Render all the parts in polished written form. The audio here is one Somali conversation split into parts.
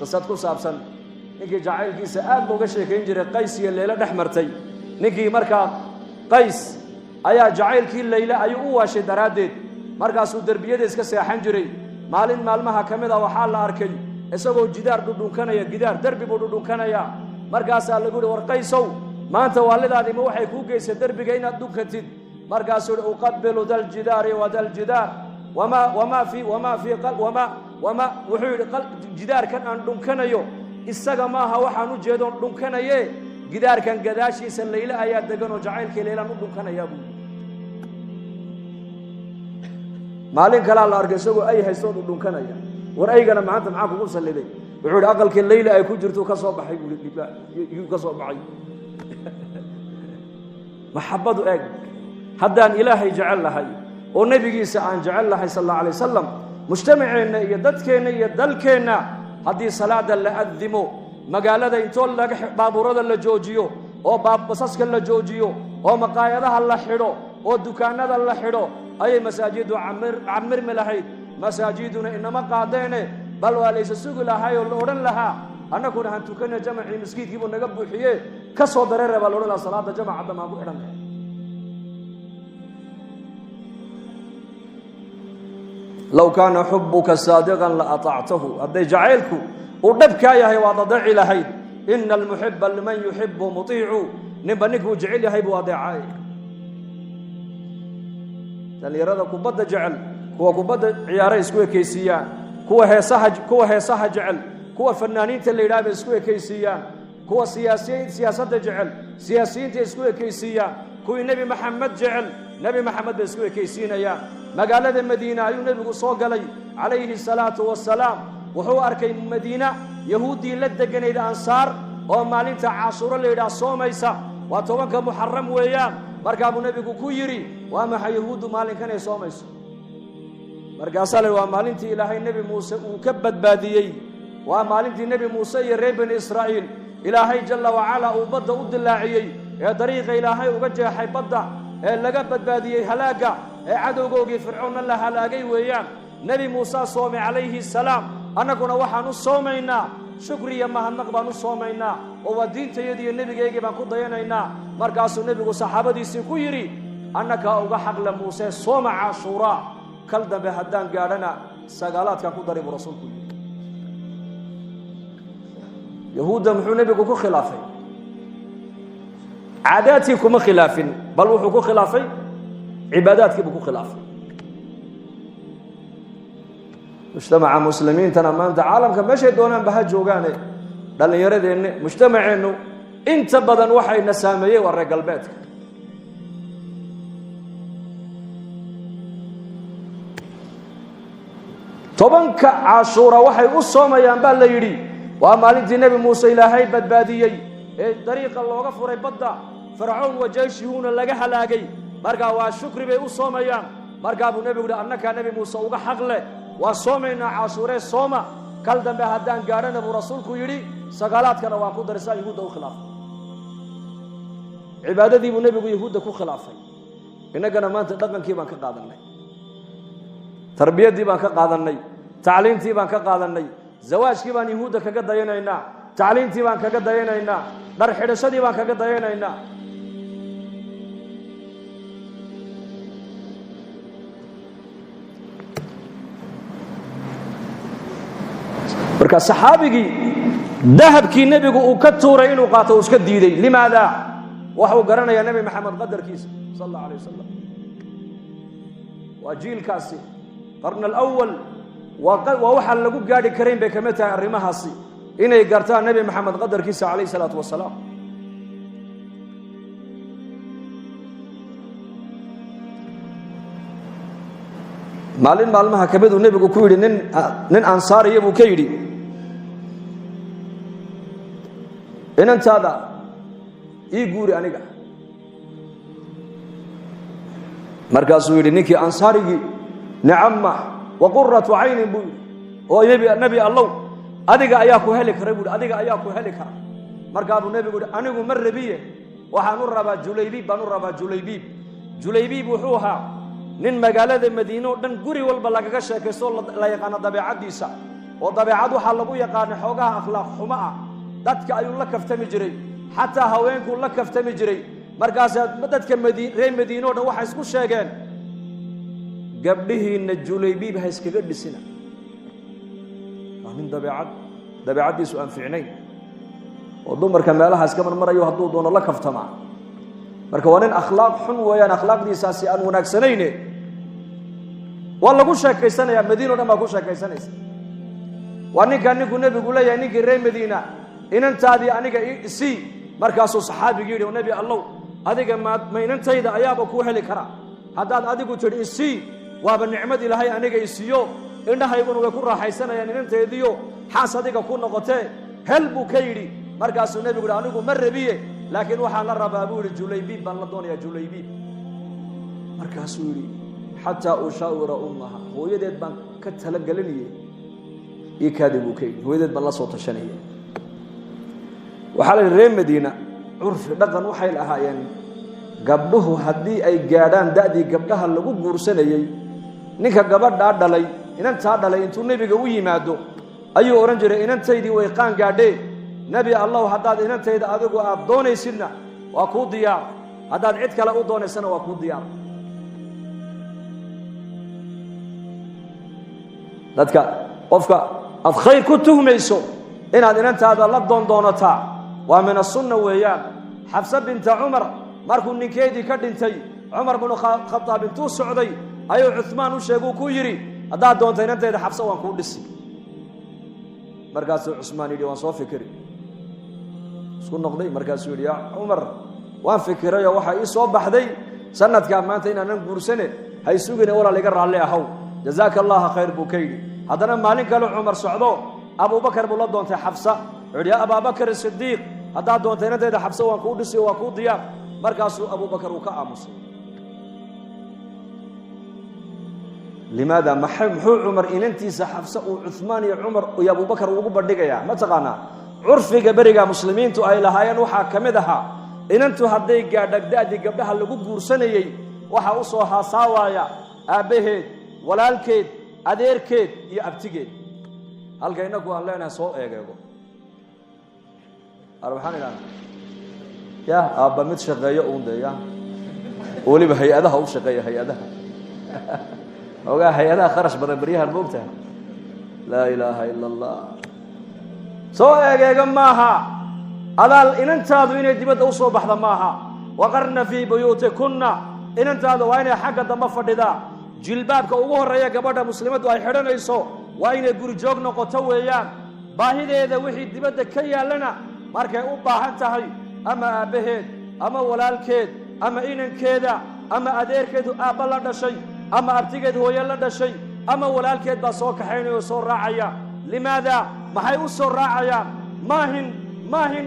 Qisad ku saabsan ninkii jacaylkiisa aad looga sheekayn jiray Qays iyo Leyla dhex martay. Ninkii markaa Qays ayaa jacaylkii Leyla ayuu u waashay daraaddeed, markaasuu derbiyada iska seexan jiray. Maalin maalmaha ka mid a waxaa la arkay isagoo jidaar dhudhunkanaya, gidaar derbi buu dhudhunkanaya. Markaasaa lagu yihi, war Qaysow, maanta waalidaadima waxay kuu geysay derbiga inaad dhunkatid? Markaasuu yihi, uqabilu daljidaari wa daljidaar wamaa wamaa fi wamaa fii wamaa wamaa. Wuxuu yidhi, jidaarkan aan dhunkanayo isaga maaha waxaan u jeedoon dhunkanaye, gidaarkan gadaashiisa Layle ayaa degan oo jacaylkii Laylaan u dhunkanayaa, buu yidhi. Maalin kalaa la arkay isagoo ay haystoon u dhunkanaya. War aygana maanta maxaa kugu salliday? Wuxuu yidhi, aqalkii Layla ay ku jirto ka soo baxay, buu yuu ka soo baxay. Maxabbadu eeg, haddaan Ilaahay jecel lahay oo nebigiisa aan jecel lahay sal allahu alay wasalam, mujtamaceenna iyo dadkeenna iyo dalkeenna haddii salaada la adimo, magaalada intoo laga baabuurada la joojiyo oo basaska la joojiyo oo maqaayadaha la xidho oo dukaanada la xidho, ayay masaajiddu camirmi lahayd. Masaajiduna inama qaadeene, bal waa laysa sugi lahay oo la odhan lahaa, annaguna han tukana, jamacii maskiidkiibuu naga buuxiye, ka soo dareera baa la odhan lahaa, salaada jamaca dambe aan ku xidhan. Low kaana xubuka saadiqan la aطactahu, hadday jacaylku uu dhabkaa yahay waad adeeci lahayd. Ina almuxiba liman yuxibu muطiicu, ninba ninkuu jecel yahay buu adeecay. Dhallinyarada kubadda jecel, kuwa kubadda ciyaaray isku ekaysiiyaan, kuwa heesaha jecel, kuwa fanaaniinta la yidhaha bay isku ekaysiiyaan, kuwa siyaasiyiin siyaasadda jecel siyaasiyiinta isku ekaysiiyaan, kuwii Nebi Maxamed jecel Nebi Maxamed bay isku ekaysiinayaan. Magaalada Madiina ayuu nebigu soo galay calayhi salaatu wasalaam. Wuxuu arkay Madiina yahuuddii la deganayd Ansaar oo maalinta Cashuuro la yidhaah soomaysa, waa 10-ka Muxaram weeyaan. Markaa buu nebigu ku yidhi, waa maxay yahuuddu maalinkan ay soomayso? Markaasaa la waa maalintii Ilaahay Nebi Muuse uu ka badbaadiyey, waa maalintii Nebi Muuse iyo reer Bani Israa'iil Ilaahay jalla wacalaa uu badda u dilaaciyey ee dariiqa Ilaahay uga jeexay badda ee laga badbaadiyey halaagga ee cadowgoogii Fircoonna la halaagay weeyaan. Nebi Muuse soomay calayhi salaam, annaguna waxaan u soomaynaa shukri iyo mahadnaq baan u soomaynaa, oo waa diintayadiiyo nebigaygii baan ku dayanaynaa. Markaasuu nebigu saxaabadiisii ku yidhi, annakaa uga xaqle Muuse, sooma Cashuuraa. Kal dambe haddaan gaadhana sagaalaadkaan ku daray, buu rasuulku yidhi. Yahuudda muxuu nebigu ku khilaafay? Caadaadkii kuma khilaafin, bal wuxuu ku khilaafay cibaadaadkii buu ku khilaafay. Mujtamaca muslimiintana maanta caalamka meeshay doonaanba ha joogaane, dhallinyaradeenna, mujtamaceennu inta badan waxayna saameeyey waa reer galbeedka. 10-ka Cashuura waxay u soomayaan baa la yidhi, waa maalintii Nebi Muuse Ilaahay badbaadiyey ee dariiqa looga furay badda, Fircawn wa jeyshihuuna laga halaagay. Markaa waa shukri bay u soomayaan. Markaa buu nebigu yihi, annakaa Nebi Muuse uga xaq leh, waan soomaynaa Cashuuree, sooma. Kal dambe haddaan gaadhana, buu rasuulku yidhi, sagaalaadkana waan ku daray. Saa yahuudda u khilaafay, cibaadadii buu nebigu yahuudda ku khilaafay. Innagana maanta dhaqankii baan ka qaadannay, tarbiyaddii baan ka qaadannay, tacliintii baan ka qaadannay, zawaajkii baan yahuudda kaga dayanaynaa, tacliintii baan kaga dayanaynaa, dhar xidhashadii baan kaga dayanaynaa. Marka saxaabigii dahabkii nebigu uu ka tuuray inuu qaato uu iska diiday. Limaada? Waxuu garanayaa Nebi Maxamed qadarkiisa sal allahu alay wasalam. Waa jiilkaasi qarn alawal, waa waxaan lagu gaadhi karayn bay kamid tahay arrimahaasi, inay gartaan Nebi Maxamed qadarkiisa calayh isalaatu wasalaam. Maalin maalmaha ka miduu nebigu ku yidhi nin ansaariya buu ka yidhi, inantaada ii guuri aniga. Markaasuu yidhi ninkii ansaarigii, nicama wa quratu caynin, buu yidhi, oo nebi Allow, adiga ayaa ku heli kara, buu yidhi, adiga ayaa ku heli kara. Markaa buu nebigu yidhi, anigu ma rabiye, waxaan u rabaa Julaybiib baan u rabaa. Julaybiib, Julaybiib wuxuu ahaa nin magaalada Madiine oo dhan guri walba lagaga sheekaysto, la yaqaano dabeecaddiisa. Oo dabeecad waxaa lagu yaqaanay xoogaha akhlaaq xumo ah. Dadka ayuu la kaftami jiray, xataa haweenkuu la kaftami jiray. Markaasaa dadka reer Madiine o dhan waxay isku sheegeen, gabdhihiinna Julaybiib ha iskaga dhisina, waa nin dabeecaddiisu aan fiicnayn oo dumarka meelaha iska marmarayo, hadduu doono la kaftamaa. Marka waa nin akhlaaq xun weeyaan, akhlaaqdiisaasi aan wanaagsanayne. Waa lagu sheekaysanayaa, Madiina o dhan baa ku sheekaysanaysa. Waa ninkaa ninkuu nebigu leeyahay, ninkii reer Madiina, inantaadii aniga isii. Markaasuu saxaabigii yidhi, nebi Allow, adiga ma inantayda ayaaba kuu heli kara? Haddaad adigu tidhi isii, waaba nicmad Ilaahay aniga isiiyo, indhahayguna way ku raaxaysanayaan inanteediyo xaas adiga ku noqotee, hel buu ka yidhi. Markaasuu nebigu yidhi, anigu ma rabiye, laakiin waxaan la rabaa buu yidhi, Julaybiib baan la doonayaa, Julaybiib. Markaasuu yidhi, xataa ushaawira ummaha, hooyadeed baan ka talagelinayey, ii kaadi buu ka yidhi, hooyadeed baan la soo tashanaya. Waxaa la yidhi reer Madiina curfi dhaqan waxay lahaayeen, gabdhuhu haddii ay gaadhaan da'dii gabdhaha lagu guursanayey, ninka gabadhaa dhalay, inantaa dhalay, intuu nebiga u yimaado ayuu odhan jiray, inantaydii way qaan gaadhee, nebi Allow, haddaad inantayda adigu aad doonaysidna waa kuu diyaar, haddaad cid kale u doonaysana waa kuu diyaar. Dadka qofka aad khayr ku tuhmayso inaad inantaada la doondoonataa waa min asunna weeyaan. Xafse binta Cumar markuu ninkeedii ka dhintay, Cumar binu Khadaab intuu socday ayuu Cuhmaan u sheeguu ku yidhi, haddaad doonto inantayda Xafse waan kuu dhisi. Markaasuu Cusmaan yidhi, waan soo fikiri, isku noqday. Markaasuu yidhi, yaa Cumar, waan fikirayoo waxaa ii soo baxday sanadkaa maanta inaanan guursane, hay sugine, walaal iga raalli ahow, jazaaka allaha khayr buu ka yidhi. Haddana maalin kale Cumar socdo, Abubakar buu la doontay Xafsa. Wuxuu yidhi, yaa Abaabakar Sidiiq, haddaad doonta inantayda Xafsa waan kuu dhisi, waa kuu diyaar. Markaasuu Abubakar uu ka aamusay. Limaada? Muxuu Cumar inantiisa Xafsa uu Cuhmaan iyo Cumar iyo Abubakar ugu bandhigayaa? Ma taqaanaa curfiga beriga muslimiintu ay lahaayeen waxaa ka mid ahaa, inantu hadday gaadha da'dii gabdhaha lagu guursanayey, waxaa u soo haasaawaaya aabbaheed, walaalkeed, adeerkeed iyo abtigeed. Halka innaku aan leenahay soo eegeego, ar maxaan idhahdaa, ya aabba mid shaqeeyo uun dee, ya weliba hay-adaha u shaqeeya, hay-adaha ogaa, hay-adaha kharash badan beryahan, moogtaha. Laa ilaaha ila allah. Soo eegeega maaha, adaal inantaadu inay dibadda u soo baxda maaha. Waqarna fii buyuutikunna, inantaadu waa inay xagga dambe fadhidaa. Jilbaabka ugu horreeya gabadha muslimaddu ay xidhanayso waa inay gurijoog noqoto weeyaan. Baahideeda wixii dibadda ka yaallana, markay u baahan tahay, ama aabbaheed ama walaalkeed ama inankeeda ama adeerkeedu aabba la dhashay ama abtigeed hooye la dhashay ama walaalkeed baa soo kaxaynaya oo soo raacaya. Limaada? Maxay u soo raacayaan? Maahin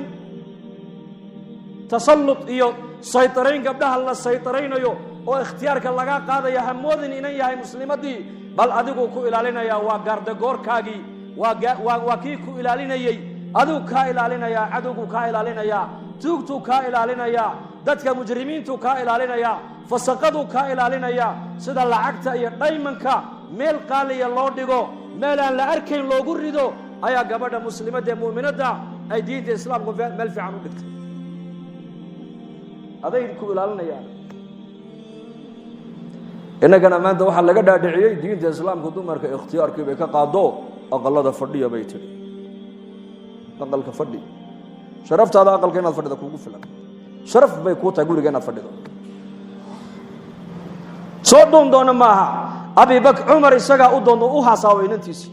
tasallut iyo saytarayn gabdhaha la saytaraynayo oo ikhtiyaarka laga qaadaya. Hamoodin inan yahay muslimaddii, bal adiguu ku ilaalinayaa, waa gaardagoorkaagii, waa kii ku ilaalinayey, adigu kaa ilaalinayaa, cadowguu kaa ilaalinayaa, tuugtuu kaa ilaalinayaa, dadka mujrimiintuu kaa ilaalinayaa, fasaqaduu kaa ilaalinayaa. Sida lacagta iyo dhaymanka meel qaaliya loo dhigo, meel aan la arkayn loogu rido, ayaa gabadha muslimadda ee mu'minadda ay diinta islaamku meel fiican u dhigtay, aday ku ilaalinayaan. Innagana maanta waxaa laga dhaadhiciyey diinta islaamku dumarka ikhtiyaarkii bay ka qaado, aqalada fadhiya bay tidhi, aqalka fadhi, sharaftaada aqalka inaad fadhida kuugu filan, sharaf bay kuu tahay guriga inaad fadhido. Soo doon doona maaha. Abibakr, Cumar isagaa u doono, u haasaawo inantiisii.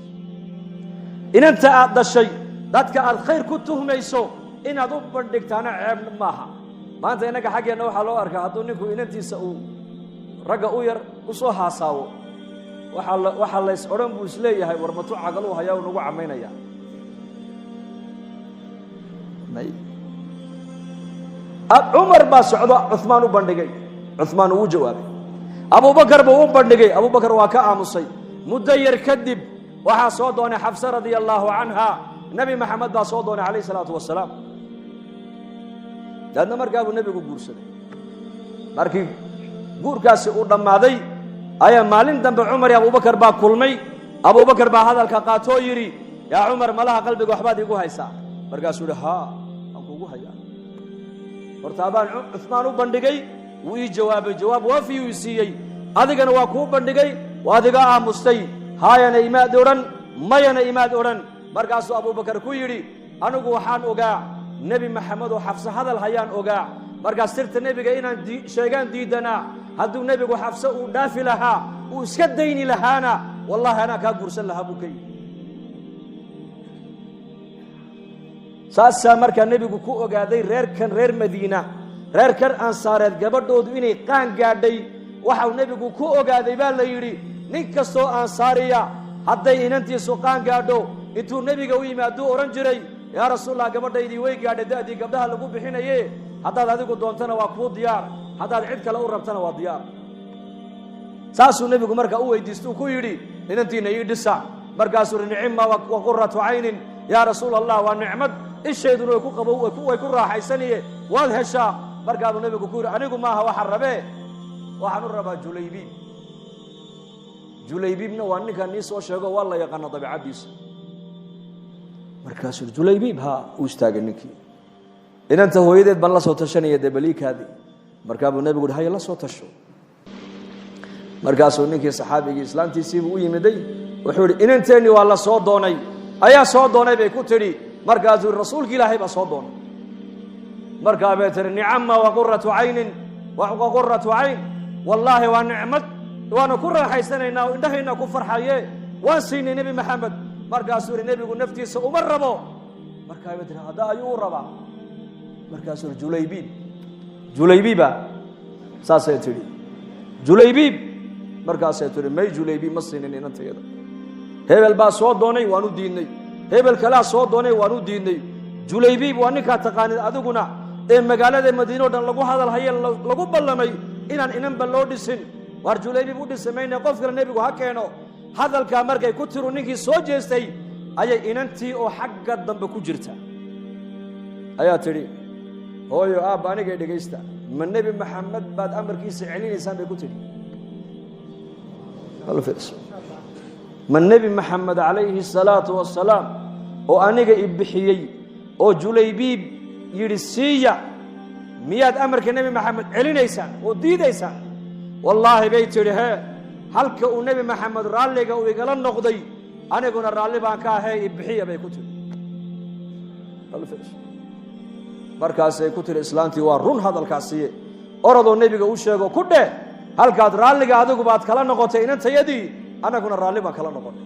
Inanta aad dhashay dadka aad khayr ku tuhmayso inaad u bandhigtaana ceeb maaha. Maanta innaga xaggeenna waxaa loo arkaa, hadduu ninku inantiisa uu ragga u yar u soo haasaawo, waxaa lays odhan buu isleeyahay, war matu cagaluu hayaa u nagu camaynaya. Cumar baa socdo, Cuhmaan u bandhigay, Cuhmaan uu jawaabay. Abubakar buu u bandhigay, Abubakar waa ka aamusay. Muddo yar kadib waxaa soo doonay Xafsa radia allaahu canha, Nebi Maxamed baa soo doonay calayh isalaatu wasalaam. Daadna markaa buu nebigu guursaday. Markii guurkaasi uu dhammaaday ayaa maalin dambe Cumar iyo Abubakar baa kulmay. Abubakar baa hadalka qaatoo yidhi, Yaa Cumar, malaha qalbiga waxbaad iigu haysaa. Markaasuu yihi, haa, waan kuugu hayaa. Horta abaan Cumaan u bandhigay, wuu ii jawaabay, jawaab waafiyuu i siiyey. Adigana waa kuu bandhigay, waa adiga aamustay, haayana imaad odhan, mayana imaad odhan. Markaasuu Abuubakar ku yidhi, anigu waxaan ogaa Nebi Maxamed oo Xafse hadal hayaan ogaa. Markaas sirta nebiga inaan sheegaan diidanaa. Hadduu nebigu Xafse uu dhaafi lahaa, uu iska dayni lahaana, wallaahi anaa kaa guursan lahaa, buu ka yidhi. Saasaa markaa nebigu ku ogaaday reerkan reer Madiina, reerkan Ansaareed, gabadhoodu inay qaan gaadhay. Waxau nebigu ku ogaaday baa la yidhi, nin kastoo Ansaariya hadday inantiisu qaan gaadho, intuu nebiga u yimaaduu odhan jiray, yaa Rasuulallah, gabadhaydii way gaadhay da'dii gabdhaha lagu bixinaye, haddaad adigu doontana waa kuu diyaar, haddaad cid kale u rabtana waa diyaar. Saasuu nebigu markaa u weydiistuu ku yidhi, inantiina ii dhisa. Markaasuu uhi, nicima wa quratu caynin yaa Rasuul Allah, waa nicmad ishayduna way ku qabo, way ku raaxaysaniye, waad heshaa. Markaabuu nebigu ku yidhi, anigu maaha waxaan rabee, waxaan u rabaa Julaybiib. Julaybiibna waa ninkaan nii soo sheego, waa la yaqaana dabiicaddiisa. Markaasuu Julaybiib haa uu istaagay ninkii. Inanta hooyadeed baan la soo tashanaya dee baliikaadii. Markaa buu nebigu uhi, haya, la soo tasho. Markaasuu ninkii saxaabigii islaantiisiibuu u yimiday, wuxuu idhi, inanteennii waa la soo doonay. Ayaa soo doonay, bay ku tidhi. Markaasuu rasuulki Ilaahay baa soo doonay. Markaa bay tihi, nicama wa quratu caynin, wa quratu cayn, wallaahi waa nicmad, waanu ku raaxaysanaynaa oo indhahayna ku farxaye, waan siinay Nebi Maxamed. Markaasuu yihi, nebigu naftiisa uma rabo. Markaa bay tihi, hadda ayuu u rabaa? Markaasuu yihi, Julaybiib. Julaybiiba? Saasay tidhi. Julaybiib. Markaasay tihi, may, Julaybiib ma siinin inantayada. Hebel baa soo doonay, waan u diidnay. Hebel kalaa soo doonay, waan u diidnay. Julaybiib waa ninkaa taqaanid adiguna ee magaalada Madiine o dhan lagu hadal haye, lagu ballamay inaan inanba loo dhisin. Waar Julaybiib u dhisi mayne, qof kale nebigu ha keeno. Hadalkaa markay ku tiru ninkii soo jeestay, ayay inantii oo xagga dambe ku jirta ayaa tidhi, hooyo, aabba, anigay dhegaysta, ma Nebi Maxamed baad amarkiisa celinaysaan, bay ku tidhi. Ma Nebi Maxamed calayhi asalaatu wasalaam oo aniga i bixiyey oo Julaybiib yidhi siiya, miyaad amarka Nebi Maxamed celinaysaan oo diidaysaan? Wallaahi, bay tidhi, hee, halka uu Nebi Maxamed raalliga uu igala noqday, aniguna raalli baan ka ahee, i bixiya, bay ku tidhi. Markaasay ku tihi islaantii, waa run hadalkaasiye, orodoo nebiga u sheego, ku dheh, halkaad raalliga adigu baad kala noqotay inantayadii, annaguna raalli baan kala noqonay.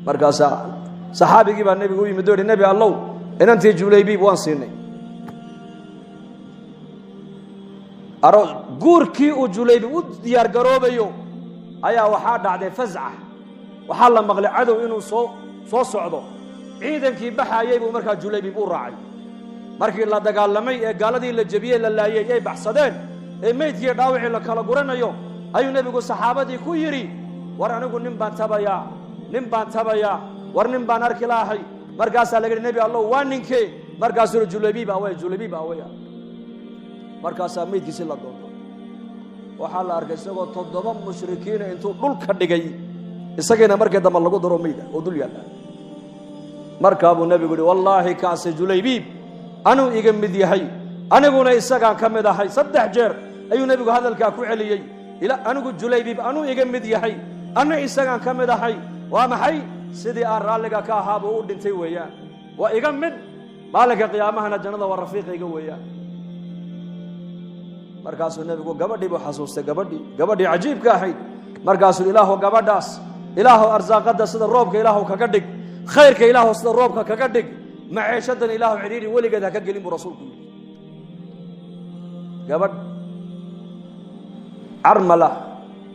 Markaasaa saxaabigii baa nebiga u yimid o hi, nebi Allow, inantii Julaybiib waan siinay. Guurkii uu Julaybiib u diyaar garoobayo ayaa waxaa dhacday fasca. Waxaa la maqlay cadow inuu soo socdo. Ciidankii baxaayey buu markaa Julaybiib u raacay. Markii la dagaalamay ee gaaladii la jebiyey, la laayey, ay baxsadeen, ee meydkiiyo dhaawacii la kala guranayo, ayuu nebigu saxaabadii ku yidhi, war anigu nin baan tabayaa, nin baan tabayaa, war nin baan arki lahay. Markaasaa laga yidhi, nebi Allow, waa ninkee? Markaasuu yihi, Julaybiib awey, Julaybiib awaya. Markaasaa meydkiisi la doonto, waxaa la arkay isagoo 7 mushrikiina intuu dhulka dhigay, isagiina markii dambe lagu daro meyda oo dul yaalla. Markaa buu nebigu yihi, wallaahi kaase Julaybiib anuu iga mid yahay, aniguna isagaan ka mid ahay. 3 jeer ayuu nebigu hadalkaa ku celiyey, anigu Julaybiib anuu iga mid yahay, anna isagaan ka mid ahay. Waa maxay? Sidii aan raalliga ka ahaa buu u dhintay weeyaan, waa iga mid, maalinka qiyaamahana jannada waa rafiiqayga weeyaan. Markaasuu nebigu gabadhii buu xasuustay, gabadhii cajiibka ahayd. Markaasuu, Ilaahu gabadhaas, Ilaahu arsaaqadda sida roobka Ilaahu kaga dhig, khayrka Ilaahu sida roobka kaga dhig, maceeshadan Ilaahu cidhiidhi weligeed ha ka gelin, buu rasuulku yidhi. Gabadh carmala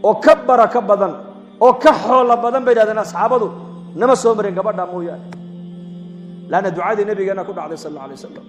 oo ka barako badan oo ka xoolo badan, bay yidhahdeen asxaabadu, nama soo marin gabadha mooyaane, laanna ducadii nabigeena ku dhacday sal alla alay wasalam.